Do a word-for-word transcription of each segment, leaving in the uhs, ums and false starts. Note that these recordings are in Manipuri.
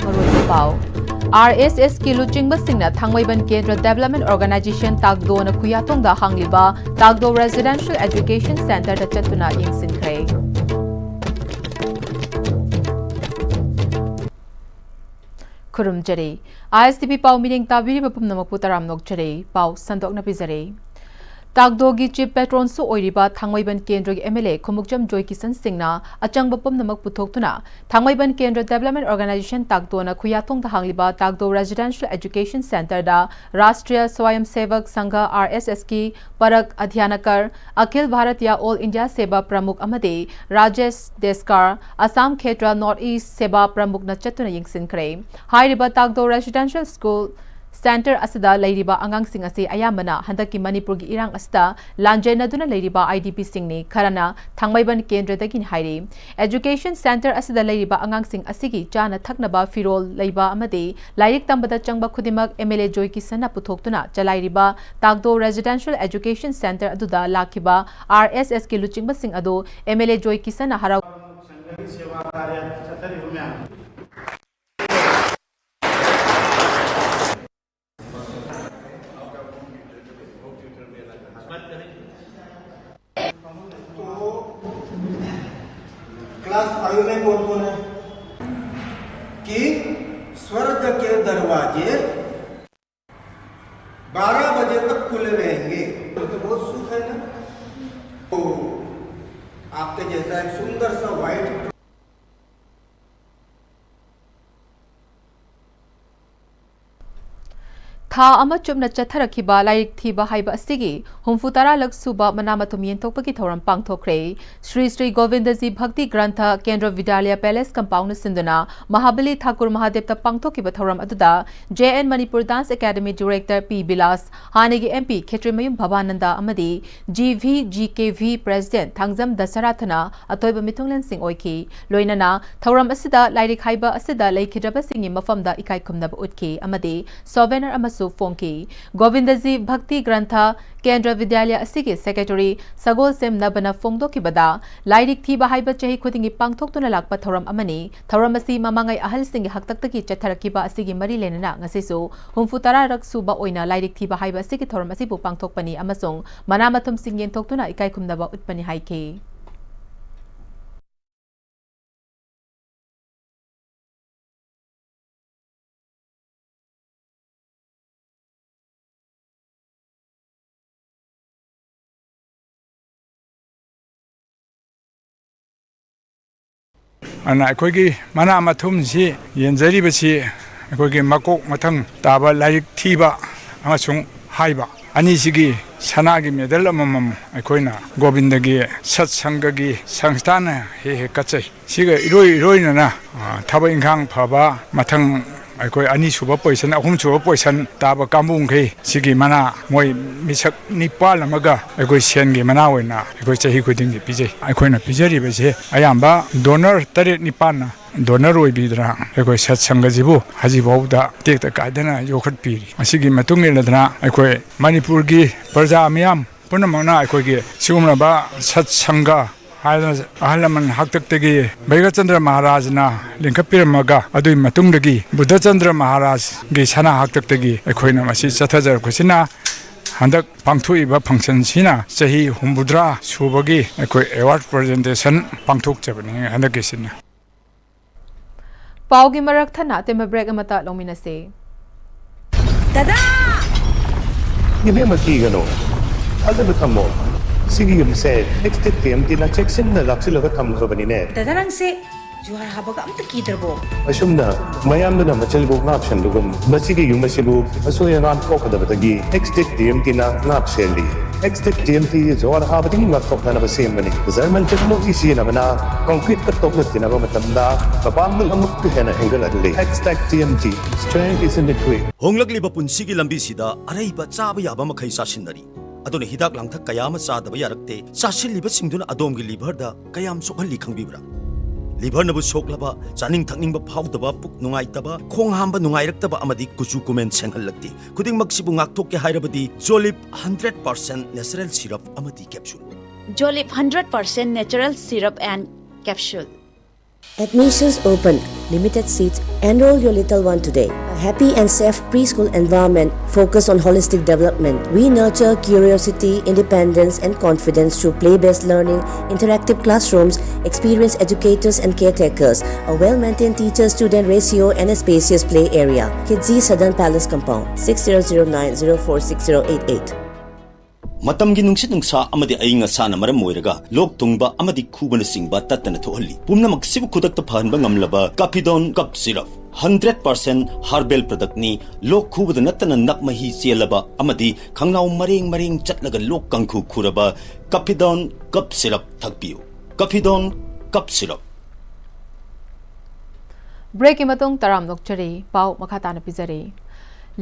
ꯃꯔꯨꯑꯣꯏꯕ ꯄꯥꯎ꯫ ꯑꯥꯔ ꯑꯦꯁ ꯑꯦꯁꯀꯤ ꯂꯨꯆꯤꯡꯕꯁꯤꯡꯅ ꯊꯥꯡꯃꯩꯕꯟ ꯀꯦꯟꯗ꯭ꯔ ꯗꯦꯕꯂꯞꯃꯦꯟ ꯑꯣꯔꯒꯅꯥꯏꯖꯦꯁꯟ ꯇꯥꯛꯗꯣꯅ ꯈꯨꯌꯥꯊꯣꯡꯗ ꯍꯥꯡꯂꯤꯕ ꯇꯥꯛꯗꯣ ꯔꯦꯁꯤꯗꯦꯟꯁꯤꯌꯦꯜ ꯑꯦꯖꯨꯀꯦꯁꯟ ꯁꯦꯟꯇꯔꯗ ꯆꯠꯇꯨꯅ ꯌꯦꯡꯁꯤꯟꯈ꯭ꯔꯦ꯫ ꯈꯨꯔꯨꯝꯖꯔꯤ꯫ ꯑꯥꯏ ꯑꯦꯁ ꯇꯤ ꯚꯤ ꯄꯥꯎ ꯃꯤꯠꯌꯦꯡ ꯇꯥꯕꯤꯔꯤꯕ ꯄꯨꯝꯅꯃꯛꯄꯨ ꯇꯔꯥꯝꯅ ꯑꯣꯛꯆꯔꯤ꯫ ꯄꯥꯎ ꯁꯟꯗꯣꯛꯅ ꯄꯤꯖꯔꯤ꯫ ꯇꯥꯛꯗꯣꯒꯤ ꯆꯤꯐ ꯄꯦꯇ꯭ꯔꯣꯟꯁꯨ ꯑꯣꯏꯔꯤꯕ ꯊꯥꯡꯃꯩꯕꯟ ꯀꯦꯟꯗ꯭ꯔꯒꯤ ꯑꯦꯝ ꯑꯦꯜ ꯑꯦ ꯈꯨꯃꯨꯛꯆꯝ ꯖꯣꯏꯀꯤꯁꯟ ꯁꯤꯡꯅ ꯑꯆꯪꯕ ꯄꯨꯝꯅꯃꯛ ꯄꯨꯊꯣꯛꯇꯨꯅ ꯊꯥꯡꯃꯩꯕꯟ ꯀꯦꯟꯗ꯭ꯔ ꯗꯦꯕꯂꯞꯃꯦꯟ ꯑꯣꯔꯒꯅꯥꯏꯖꯦꯁꯟ ꯇꯥꯛꯗꯣꯅ ꯈꯨꯌꯥꯊꯣꯡꯗ ꯍꯥꯡꯂꯤꯕ ꯇꯥꯛꯗꯣ ꯔꯦꯁꯤꯗꯦꯟꯁꯤꯌꯦꯜ ꯑꯦꯖꯨꯀꯦꯁꯟ ꯁꯦꯟꯇꯔꯗ ꯔꯥꯁꯇ꯭ꯔꯤꯌ ꯁ꯭ꯋꯥꯌꯝ ꯁꯦꯚꯛ ꯁꯪꯘ, ꯑꯥꯔ ꯑꯦꯁ ꯑꯦꯁꯀꯤ ꯄꯔꯛ ꯑꯙ꯭ꯌꯥꯅꯀꯔ, ꯑꯈꯤꯜ ꯚꯥꯔꯇꯤꯌꯥ ꯑꯣꯜ ꯏꯟꯗꯤꯌꯥ ꯁꯦꯕꯥ ꯄ꯭ꯔꯃꯨꯈ ꯑꯃꯗꯤ ꯔꯥꯖꯦꯁ ꯗꯦꯁꯀꯥꯔ, ꯑꯁꯥꯝ ꯈꯦꯇ꯭ꯔ ꯅꯣꯔꯠ ꯏꯁ ꯁꯦꯕꯥ ꯄ꯭ꯔꯃꯨꯈꯅ ꯆꯠꯇꯨꯅ ꯌꯦꯡꯁꯤꯟꯈ꯭ꯔꯦ꯫ ꯍꯥꯏꯔꯤꯕ ꯇꯥꯛꯗꯣ ꯔꯦꯁꯤꯗꯦꯟꯁꯤꯌꯦꯜ ꯁ꯭ꯀꯨꯜ ꯁꯦꯟꯇꯔ ꯑꯁꯤꯗ ꯂꯩꯔꯤꯕ ꯑꯉꯥꯡꯁꯤꯡ ꯑꯁꯤ ꯑꯌꯥꯝꯕꯅ ꯍꯟꯗꯛꯀꯤ ꯃꯅꯤꯄꯨꯔꯒꯤ ꯏꯔꯥꯡ ꯑꯁꯤꯗ ꯂꯥꯟꯖꯦꯟꯅꯗꯨꯅ ꯂꯩꯔꯤꯕ ꯑꯥꯏ ꯗꯤ ꯄꯤꯁꯤꯡꯅꯤ, ꯈꯔꯅ ꯊꯥꯡꯃꯩꯕꯟ ꯀꯦꯟꯗ꯭ꯔꯗꯒꯤꯅꯤ ꯍꯥꯏꯔꯤ꯫ ꯑꯦꯖꯨꯀꯦꯁꯟ ꯁꯦꯟꯇꯔ ꯑꯁꯤꯗ ꯂꯩꯔꯤꯕ ꯑꯉꯥꯡꯁꯤꯡ ꯑꯁꯤꯒꯤ ꯆꯥꯅ ꯊꯛꯅꯕ, ꯐꯤꯔꯣꯜ ꯂꯩꯕ ꯑꯃꯗꯤ ꯂꯥꯏꯔꯤꯛ ꯇꯝꯕꯗ ꯆꯪꯕ ꯈꯨꯗꯤꯡꯃꯛ ꯑꯦꯝ ꯑꯦꯜ ꯑꯦ ꯖꯣꯏꯀꯤꯁꯟꯅ ꯄꯨꯊꯣꯛꯇꯨꯅ ꯆꯂꯥꯏꯔꯤꯕ ꯇꯥꯛꯗꯣ ꯔꯦꯁꯤꯗꯦꯟꯁꯤꯌꯦꯜ ꯑꯦꯖꯨꯀꯦꯁꯟ ꯁꯦꯟꯇꯔ ꯑꯗꯨꯗ ꯂꯥꯛꯈꯤꯕ ꯑꯥꯔ ꯑꯦꯁ ꯑꯦꯁꯀꯤ ꯂꯨꯆꯤꯡꯕꯁꯤꯡ ꯑꯗꯨ ꯑꯦꯝ ꯑꯦꯜ ꯑꯦ ꯖꯣꯏꯀꯤꯁꯟꯅ ꯍꯔꯥꯎ ꯁꯦꯕꯥ ꯀꯥꯔꯌ ꯆꯠꯊꯔꯤꯕ ꯃꯌꯥꯝ तो क्लास फाइव में कौन कौन है कि स्वर्ग के दरवाजे बारह बजे तक खुले रहेंगे? तो बहुत सुख है ना। तो आपके जैसा एक सुंदर सा व्हाइट ꯊꯥ ꯑꯃ ꯆꯨꯞꯅ ꯆꯠꯊꯔꯛꯈꯤꯕ ꯂꯥꯏꯔꯤꯛ ꯊꯤꯕ ꯍꯥꯏꯕ ꯑꯁꯤꯒꯤ ꯍꯨꯝꯐꯨ ꯇꯔꯥ ꯂꯛ ꯁꯨꯕ ꯃꯅꯥ ꯃꯊꯨꯝ ꯌꯦꯟꯊꯣꯛꯄꯒꯤ ꯊꯧꯔꯝ ꯄꯥꯡꯊꯣꯛꯈ꯭ꯔꯦ꯫ ꯁ꯭ꯔꯤ ꯁ꯭ꯔꯤ ꯒꯣꯕꯤꯟꯗꯖꯤ ꯚꯛꯇꯤ ꯒ꯭ꯔꯟꯊ ꯀꯦꯟꯗ꯭ꯔ ꯕꯤꯗ꯭ꯌꯥꯂꯌ ꯄꯦꯂꯦꯁ ꯀꯝꯄꯥꯎꯟꯅ ꯁꯤꯟꯗꯨꯅ ꯃꯍꯥꯕꯂꯤ ꯊꯥꯀꯨꯔ ꯃꯍꯥꯗꯦꯕꯇ ꯄꯥꯡꯊꯣꯛꯈꯤꯕ ꯊꯧꯔꯝ ꯑꯗꯨꯗ J N Manipur dance academy director P Bilas, ꯍꯥꯟꯅꯒꯤ ꯑꯦꯝ ꯄꯤ ꯈꯦꯇ꯭ꯔꯤꯃꯌꯨꯝ ꯚꯕꯥꯅꯟꯗ ꯑꯃꯗꯤ G V G K V president Thangjam ꯗꯁꯔꯥꯊꯅ ꯑꯊꯣꯏꯕ ꯃꯤꯊꯨꯡꯂꯦꯟꯁꯤꯡ ꯑꯣꯏꯈꯤ꯫ ꯂꯣꯏꯅꯅ ꯊꯧꯔꯝ ꯑꯁꯤꯗ ꯂꯥꯏꯔꯤꯛ ꯍꯥꯏꯕ ꯑꯁꯤꯗ ꯂꯩꯈꯤꯗ꯭ꯔꯕꯁꯤꯡꯒꯤ ꯃꯐꯝꯗ ꯏꯀꯥꯏ ꯈꯨꯝꯅꯕ ꯎꯠꯈꯤ ꯑꯃꯗꯤ ꯁꯣꯚꯦꯅꯔ ꯑꯃꯁꯨꯡ ꯐꯣꯡꯈꯤ꯫ ꯒꯣꯕꯤꯟꯗꯖꯤ ꯚꯛꯇꯤ ꯒ꯭ꯔꯟꯊ ꯀꯦꯟꯗ꯭ꯔ ꯕꯤꯗ꯭ꯌꯥꯂꯌ ꯑꯁꯤꯒꯤ ꯁꯦꯀ꯭ꯔꯦꯇꯔꯤ ꯁꯒꯣꯜꯁꯦꯝ ꯅꯕꯅ ꯐꯣꯡꯗꯣꯛꯈꯤꯕꯗ, ꯂꯥꯏꯔꯤꯛ ꯊꯤꯕ ꯍꯥꯏꯕ ꯆꯍꯤ ꯈꯨꯗꯤꯡꯒꯤ ꯄꯥꯡꯊꯣꯛꯇꯨꯅ ꯂꯥꯛꯄ ꯊꯧꯔꯝ ꯑꯃꯅꯤ꯫ ꯊꯧꯔꯝ ꯑꯁꯤ ꯃꯃꯥꯡꯉꯩ ꯑꯍꯜꯁꯤꯡꯒꯤ ꯍꯥꯛꯇꯛꯇꯒꯤ ꯆꯠꯊꯔꯛꯈꯤꯕ ꯑꯁꯤꯒꯤ ꯃꯔꯤ ꯂꯩꯅꯅ ꯉꯁꯤꯁꯨ ꯍꯨꯝꯐꯨ ꯇꯔꯥꯔꯛ ꯁꯨꯕ ꯑꯣꯏꯅ ꯂꯥꯏꯔꯤꯛ ꯊꯤꯕ ꯍꯥꯏꯕ ꯑꯁꯤꯒꯤ ꯊꯧꯔꯝ ꯑꯁꯤꯕꯨ ꯄꯥꯡꯊꯣꯛꯄꯅꯤ ꯑꯃꯁꯨꯡ ꯃꯅꯥ ꯃꯊꯨꯝꯁꯤꯡ ꯌꯦꯟꯊꯣꯛꯇꯨꯅ ꯏꯀꯥꯏ ꯈꯨꯝꯅꯕ ꯎꯠꯄꯅꯤ ꯍꯥꯏꯈꯤ꯫ ꯑꯗꯨꯅ ꯑꯩꯈꯣꯏꯒꯤ ꯃꯅꯥ ꯃꯊꯨꯝꯁꯤ ꯌꯦꯟꯖꯔꯤꯕꯁꯤ ꯑꯩꯈꯣꯏꯒꯤ ꯃꯀꯣꯛ ꯃꯊꯪ ꯇꯥꯕ ꯂꯥꯏꯔꯤꯛ ꯊꯤꯕ ꯑꯃꯁꯨꯡ ꯍꯥꯏꯕ ꯑꯅꯤꯁꯤꯒꯤ ꯁꯅꯥꯒꯤ ꯃꯦꯗꯜ ꯑꯃꯃꯝ ꯑꯩꯈꯣꯏꯅ ꯒꯣꯕꯤꯟꯗꯒꯤ ꯁꯠ ꯁꯪꯒꯒꯤ ꯁꯪꯁꯊꯥꯟꯅ ꯍꯦꯛ ꯍꯦꯛ ꯀꯠꯆꯩ꯫ ꯁꯤꯒ ꯏꯔꯣꯏ ꯏꯔꯣꯏꯅꯅ, ꯑ, ꯊꯕꯛ ꯏꯪꯈꯥꯡ ꯐꯕ ꯃꯊꯪ ꯑꯩꯈꯣꯏ ꯑꯅꯤꯁꯨꯕ ꯄꯣꯖꯤꯁꯟ, ꯑꯍꯨꯝꯁꯨꯕ ꯄꯣꯖꯤꯁꯟ ꯇꯥꯕ ꯀꯥꯡꯕꯨꯈꯩ ꯁꯤꯒꯤ ꯃꯅꯥ ꯃꯣꯏ ꯃꯤꯁꯛ ꯅꯤꯄꯥꯜ ꯑꯃꯒ ꯑꯩꯈꯣꯏ ꯁꯦꯟꯒꯤ ꯃꯅꯥ ꯑꯣꯏꯅ ꯑꯩꯈꯣꯏ ꯆꯍꯤ ꯈꯨꯗꯤꯡꯒꯤ ꯄꯤꯖꯩ꯫ ꯑꯩꯈꯣꯏꯅ ꯄꯤꯖꯔꯤꯕꯁꯦ ꯑꯌꯥꯝꯕ ꯗꯣꯅꯔ ꯇꯔꯦꯠ ꯅꯤꯄꯥꯜꯅ ꯗꯣꯅꯔ ꯑꯣꯏꯕꯤꯗꯅ ꯑꯩꯈꯣꯏ ꯁꯠ ꯁꯪꯒꯁꯤꯕꯨ ꯍꯧꯖꯤꯛꯐꯥꯎꯗ ꯇꯦꯛꯇ ꯀꯥꯏꯗꯅ ꯌꯣꯛꯈꯠꯄꯤꯔꯤ꯫ ꯑꯁꯤꯒꯤ ꯃꯇꯨꯡ ꯏꯜꯂꯗꯅ ꯑꯩꯈꯣꯏ ꯃꯅꯤꯄꯨꯔꯒꯤ ꯄ꯭ꯔꯖꯥ ꯃꯤꯌꯥꯝ ꯄꯨꯝꯅꯃꯛꯅ ꯑꯩꯈꯣꯏꯒꯤ ꯁꯤꯒꯨꯝꯂꯕ ꯁꯠ ꯁꯪꯒ ꯍꯥꯏꯗꯅ ꯑꯍꯜ ꯂꯃꯟ ꯍꯥꯛꯇꯛꯇꯒꯤ ꯕꯩꯒꯆꯟꯗ꯭ꯔ ꯃꯍꯥꯔꯥꯖꯅ ꯂꯤꯡꯈꯠꯄꯤꯔꯝꯃꯒ, ꯑꯗꯨꯒꯤ ꯃꯇꯨꯡꯗꯒꯤ ꯕꯨꯙꯆꯟꯗ꯭ꯔ ꯃꯍꯥꯔꯥꯖꯒꯤ ꯁꯅꯥ ꯍꯥꯛꯇꯛꯇꯒꯤ ꯑꯩꯈꯣꯏꯅ ꯃꯁꯤ ꯆꯠꯊꯖꯔꯛꯄꯁꯤꯅ, ꯍꯟꯗꯛ ꯄꯥꯡꯊꯣꯛꯏꯕ ꯐꯪꯁꯟꯁꯤꯅ ꯆꯍꯤ ꯍꯨꯝꯐꯨꯇꯔꯥ ꯁꯨꯕꯒꯤ ꯑꯩꯈꯣꯏ ꯑꯦꯋꯥꯔꯗ ꯄ꯭ꯔꯖꯦꯟꯇꯦꯁꯟ ꯄꯥꯡꯊꯣꯛꯆꯕꯅꯤ ꯍꯟꯗꯛꯀꯤꯁꯤꯅ꯫ ꯄꯥꯎꯒꯤ ꯃꯔꯛ ꯊꯠꯅ ꯑꯇꯦꯟꯕ ꯕ꯭ꯔꯦꯛ ꯑꯃꯇ ꯂꯧꯃꯤꯟꯅꯁꯤ꯫ ꯗꯗꯥ! ꯏꯕꯦꯝꯃ, ꯀꯤꯒꯅꯨ꯫ ꯊꯥꯖꯕ ꯊꯝꯃꯣ꯫ ꯁꯤꯒꯤ ꯌꯨꯝꯁꯦ ꯑꯦꯛꯁꯇꯦꯛ ꯇꯤ ꯑꯦꯝ ꯇꯤꯅ ꯆꯦꯛꯁꯤꯟꯅ ꯂꯥꯛꯁꯤꯜꯂꯒ ꯊꯝꯈ꯭ꯔꯕꯅꯤꯅꯦ꯫ ꯗꯗꯥ, ꯅꯪꯁꯦ ꯖꯨꯍꯥꯔ ꯍꯥꯕꯒ ꯑꯝꯇ ꯀꯤꯗ꯭ꯔꯕꯣ? ꯑꯁꯨꯝꯅ ꯃꯌꯥꯝꯗꯨꯅ ꯃꯆꯜꯕꯨ ꯉꯥꯛ ꯁꯦꯟꯕꯒꯨꯝ, ꯃꯁꯤꯒꯤ ꯌꯨꯝ ꯑꯁꯤꯕꯨ ꯑꯁꯣꯏ ꯑꯉꯥꯝ ꯊꯣꯛꯀꯗꯕꯗꯒꯤ ꯑꯦꯛꯁꯇꯦꯛ ꯇꯤ ꯑꯦꯝ ꯇꯤꯅ ꯉꯥꯛ ꯁꯦꯜꯂꯤ꯫ ꯑꯦꯛꯁꯇꯦꯛ ꯇꯤ ꯑꯦꯝ ꯇꯤ ꯖꯨꯍꯥꯔ ꯍꯥꯕꯗꯒꯤ ꯉꯥꯛꯊꯣꯛꯅꯅꯕ ꯁꯦꯝꯕꯅꯤ꯫ ꯖꯔꯃꯟ ꯇꯦꯛꯅꯣꯂꯣꯖꯤ ꯁꯤꯖꯤꯟꯅꯕꯅ ꯀꯪꯀ꯭ꯔꯤꯠꯀ ꯇꯣꯛꯅ ꯇꯤꯟꯅꯕ ꯃꯇꯝꯗ ꯃꯄꯥꯡꯒꯜ ꯑꯃꯨꯛꯀ ꯍꯦꯟꯅ ꯍꯦꯟꯒꯠꯍꯜꯂꯤ꯫ ꯑꯦꯛꯁꯇꯦꯛ T M T, strength is in the grip. ꯍꯣꯡꯂꯛꯂꯤꯕ ꯄꯨꯟꯁꯤꯒꯤ ꯂꯝꯕꯤꯁꯤꯗ ꯑꯔꯩꯕ ꯆꯥꯕ ꯌꯥꯕ ꯃꯈꯩ ꯆꯥꯁꯤꯟꯅꯔꯤ꯫ ꯑꯗꯨꯅ ꯍꯤꯗꯥꯛ ꯂꯥꯡꯊꯛ ꯀꯌꯥ ꯑꯃ ꯆꯥꯗꯕ ꯌꯥꯔꯛꯇꯦ꯫ ꯆꯥꯁꯤꯜꯂꯤꯕꯁꯤꯡꯗꯨꯅ ꯑꯗꯣꯝꯒꯤ ꯂꯤꯚꯔꯗ ꯀꯌꯥꯝ ꯁꯣꯛꯍꯜꯂꯤ ꯈꯪꯕꯤꯕ꯭ꯔꯥ? ꯂꯤꯚꯔꯅꯕꯨ ꯁꯣꯛꯂꯕ, ꯆꯥꯅꯤꯡ ꯊꯛꯅꯤꯡꯕ ꯐꯥꯎꯗꯕ, ꯄꯨꯛ ꯅꯨꯡꯉꯥꯏꯇꯕ, ꯈꯣꯡ ꯍꯥꯝꯕ ꯅꯨꯡꯉꯥꯏꯔꯛꯇꯕ ꯑꯃꯗꯤ ꯀꯨꯆꯨ ꯀꯨꯃꯦꯟ ꯁꯦꯡꯍꯜꯂꯛꯇꯦ꯫ ꯈꯨꯗꯤꯡꯃꯛꯁꯤꯕꯨ ꯉꯥꯛꯊꯣꯛꯀꯦ ꯍꯥꯏꯔꯕꯗꯤ Jolib hundred percent natural syrup ꯑꯃꯗꯤ capsule꯫ Jolib hundred percent natural syrup and capsule. Admissions open. Limited seats. Enroll your little one today. A happy and safe preschool environment focused on holistic development. We nurture curiosity, independence, and confidence through play based learning, interactive classrooms, experienced educators and caretakers, a well maintained teacher student ratio, and a spacious play area. Kidzi Southern Palace Compound, six zero zero nine zero four six zero eight eight. ꯃꯇꯝꯒꯤ ꯅꯨꯡꯁꯤꯠ ꯅꯨꯡꯁꯥ ꯑꯃꯗꯤ ꯑꯏꯪ ꯑꯁꯥꯅ ꯃꯔꯝ ꯑꯣꯏꯔꯒ ꯂꯣꯛ ꯊꯨꯡꯕ ꯑꯃꯗꯤ ꯈꯨꯕꯅꯆꯤꯡꯕ ꯇꯠꯇꯅ ꯊꯣꯛꯍꯜꯂꯤ꯫ ꯄꯨꯝꯅꯃꯛꯁꯤꯕꯨ ꯈꯨꯗꯛꯇ ꯐꯍꯟꯕ ꯉꯝꯂꯕ Capidon Cough Syrup, hundred percent herbal product ꯅꯤ꯫ ꯂꯣꯛ ꯈꯨꯕꯗ ꯅꯠꯇꯅ ꯅꯞ ꯃꯍꯤ ꯆꯦꯜꯂꯕ ꯑꯃꯗꯤ ꯈꯪꯅꯥꯎ ꯃꯔꯦꯡ ꯃꯔꯦꯡ ꯆꯠꯂꯒ ꯂꯣꯛ ꯀꯥꯡꯈꯨ ꯈꯨꯔꯕ Capidon Cough Syrup ꯊꯛꯄꯤꯌꯨ꯫ Capidon Cough Syrup꯫ ꯕ꯭ꯔꯦꯛꯀꯤ ꯃꯇꯨꯡ ꯇꯔꯥꯝꯅ ꯑꯣꯛꯆꯔꯤ꯫ ꯄꯥꯎ ꯃꯈꯥ ꯇꯥꯅ ꯄꯤꯖꯔꯤ꯫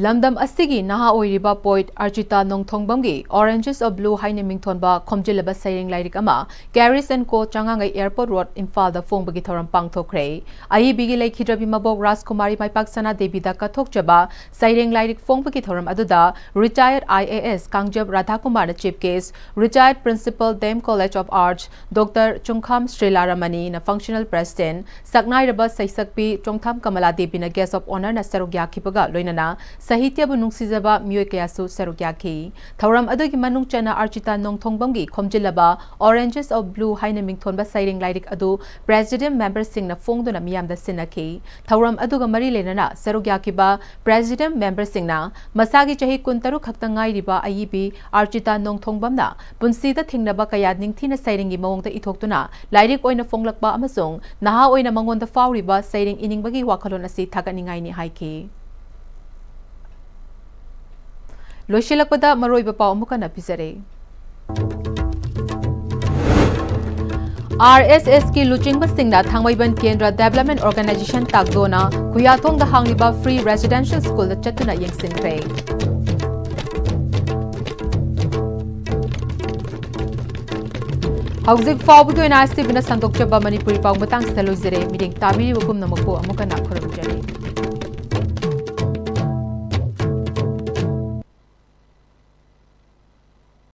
ꯂꯝꯗꯝ ꯑꯁꯤꯒꯤ ꯅꯍꯥ ꯑꯣꯏꯔꯤꯕ ꯄꯣꯏꯠ ꯑꯔꯆꯤꯇꯥ ꯅꯣꯡꯊꯣꯡꯕꯝꯒꯤ Oranges of Blue ꯍꯥꯏꯅ ꯃꯤꯡꯊꯣꯟꯕ ꯈꯣꯝꯖꯤꯜꯂꯕ ꯁꯩꯔꯦꯡ ꯂꯥꯏꯔꯤꯛ ꯑꯃ ꯀꯦꯔꯤꯁ ꯑꯦꯟ ꯀꯣ ꯆꯉꯥꯡꯉꯩ ꯑꯦꯌꯔꯄꯣꯔꯠ ꯔꯣꯗ ꯏꯝꯐꯥꯜꯗ ꯐꯣꯡꯕꯒꯤ ꯊꯧꯔꯝ ꯄꯥꯡꯊꯣꯛꯈ꯭ꯔꯦ꯫ ꯑꯏꯕꯤꯒꯤ ꯂꯩꯈꯤꯗ꯭ꯔꯕꯤ ꯃꯕꯣꯛ ꯔꯥꯖꯀꯨꯃꯥꯔꯤ ꯃꯥꯏꯄꯥꯛ ꯁꯅꯥ ꯗꯦꯕꯤꯗ ꯀꯠꯊꯣꯛꯆꯕ ꯁꯩꯔꯦꯡ ꯂꯥꯏꯔꯤꯛ ꯐꯣꯡꯕꯒꯤ ꯊꯧꯔꯝ ꯑꯗꯨꯗ retired I A S ꯀꯥꯡꯖꯞ ꯔꯥꯙꯥꯀꯨꯃꯥꯔꯅ chief guest, retired principal D E M College of Arts Doctor ꯆꯨꯡꯈꯥꯝ ꯁ꯭ꯔꯤꯂꯥꯔꯥꯃꯅꯤꯅ functional president, ꯁꯛꯅꯥꯏꯔꯕ ꯁꯩꯁꯛꯄꯤ ꯆꯣꯡꯊꯥꯝ ꯀꯃꯂꯥ ꯗꯦꯕꯤꯅ guest of honourꯅ ꯁꯔꯨꯛ ꯌꯥꯈꯤꯕꯒ ꯂꯣꯏꯅꯅ ꯁꯥꯍꯤꯇ꯭ꯌꯕꯨ ꯅꯨꯡꯁꯤꯖꯕ ꯃꯤꯑꯣꯏ ꯀꯌꯥꯁꯨ ꯁꯔꯨꯛ ꯌꯥꯈꯤ꯫ ꯊꯧꯔꯝ ꯑꯗꯨꯒꯤ ꯃꯅꯨꯡ ꯆꯟꯅ ꯑꯔꯆꯤꯇꯥ ꯅꯣꯡꯊꯣꯡꯕꯝꯒꯤ ꯈꯣꯝꯖꯤꯜꯂꯕ Oranges of Blue ꯍꯥꯏꯅ ꯃꯤꯡꯊꯣꯟꯕ ꯁꯩꯔꯦꯡ ꯂꯥꯏꯔꯤꯛ ꯑꯗꯨ president memberꯁꯤꯡꯅ ꯐꯣꯡꯗꯨꯅ ꯃꯤꯌꯥꯝꯗ ꯁꯤꯟꯅꯈꯤ꯫ ꯊꯧꯔꯝ ꯑꯗꯨꯒ ꯃꯔꯤ ꯂꯩꯅꯅ ꯁꯔꯨꯛ ꯌꯥꯈꯤꯕ president memberꯁꯤꯡꯅ ꯃꯁꯥꯒꯤ ꯆꯍꯤ ꯀꯨꯟꯇꯔꯨꯛ ꯈꯛꯇ ꯉꯥꯏꯔꯤꯕ ꯑꯏꯕꯤ ꯑꯔꯆꯤꯇꯥ ꯅꯣꯡꯊꯣꯡꯕꯝꯅ ꯄꯨꯟꯁꯤꯗ ꯊꯦꯡꯅꯕ ꯀꯌꯥ ꯅꯤꯡꯊꯤꯅ ꯁꯩꯔꯦꯡꯒꯤ ꯃꯑꯣꯡꯗ ꯏꯊꯣꯛꯇꯨꯅ ꯂꯥꯏꯔꯤꯛ ꯑꯣꯏꯅ ꯐꯣꯡꯂꯛꯄ ꯑꯃꯁꯨꯡ ꯅꯍꯥ ꯑꯣꯏꯅ ꯃꯉꯣꯟꯗ ꯐꯥꯎꯔꯤꯕ ꯁꯩꯔꯦꯡ ꯏꯅꯤꯡꯕꯒꯤ ꯋꯥꯈꯜꯂꯣꯟ ꯑꯁꯤ ꯊꯥꯒꯠꯅꯤꯡꯉꯥꯏꯅꯤ ꯍꯥꯏꯈꯤ꯫ ꯂꯣꯏꯁꯤꯜꯂꯛꯄꯗ ꯃꯔꯨꯑꯣꯏꯕ ꯄꯥꯎ ꯑꯃꯨꯛ ꯍꯟꯅ ꯄꯤꯖꯔꯤ꯫ R S S ꯀꯤ ꯂꯨꯆꯤꯡꯕꯁꯤꯡꯅ ꯊꯥꯡꯃꯩꯕꯟ ꯀꯦꯟꯗ꯭ꯔ Development Organization ꯇꯥꯛꯗꯣꯅ ꯈꯨꯌꯥꯊꯣꯡꯗ ꯍꯥꯡꯂꯤꯕ free residential schoolꯗ ꯆꯠꯇꯨꯅ ꯌꯦꯡꯁꯤꯟꯈ꯭ꯔꯦ꯫ ꯍꯧꯖꯤꯛ ꯐꯥꯎꯕꯒꯤ ꯑꯣꯏꯅ ꯑꯥꯏ ꯑꯦꯁ ꯇꯤ ꯚꯤꯅ ꯁꯟꯗꯣꯛꯆꯕ ꯃꯅꯤꯄꯨꯔꯤ ꯄꯥꯎ ꯃꯇꯥꯡꯁꯤꯗ ꯂꯣꯏꯖꯔꯦ꯫ ꯃꯤꯠꯌꯦꯡ ꯇꯥꯕꯤꯔꯤꯕ ꯄꯨꯝꯅꯃꯛꯄꯨ ꯑꯃꯨꯛ ꯍꯟꯅ ꯈꯨꯔꯨꯝꯖꯔꯤ꯫